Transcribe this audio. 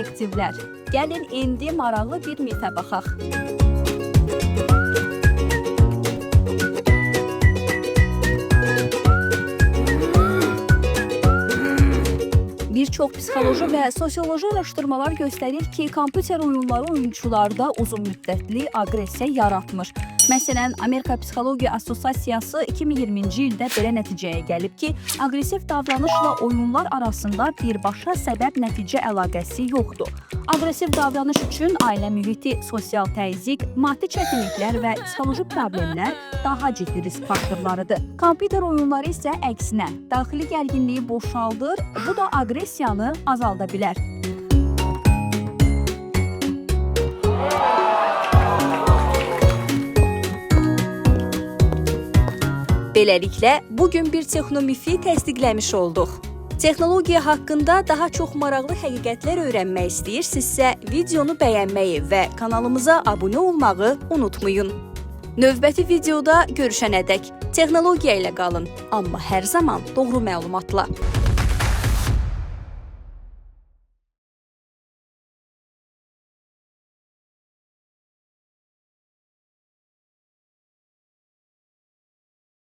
detektivlər, gəlin indi maraqlı bir mifə baxaq. Bir çox psixoloji və sosioloji araşdırmalar göstərir ki, kompüter oyunları oyunçularda uzun müddətli aqressiya yaratmır. Məsələn, Amerika Psixologiya Assosiasiyası 2020-ci ildə belə nəticəyə gəlib ki, aqressiv davranışla oyunlar arasında birbaşa səbəb-nəticə əlaqəsi yoxdur. Aqressiv davranış üçün ailə mühiti, sosial təzyiq, maddi çətinliklər və psixoloji problemlər daha ciddi risk faktorlarıdır. Kompüter oyunları isə əksinə, daxili gərginliyi boşaldır, bu da aqressiyanı azalda bilər. Beləliklə, bu gün bir texnomifi təsdiqləmiş olduq. Texnologiya haqqında daha çox maraqlı həqiqətlər öyrənmək istəyirsinizsə, videonu bəyənməyi və kanalımıza abunə olmağı unutmayın. Növbəti videoda görüşənədək texnologiya ilə qalın, amma hər zaman doğru məlumatla.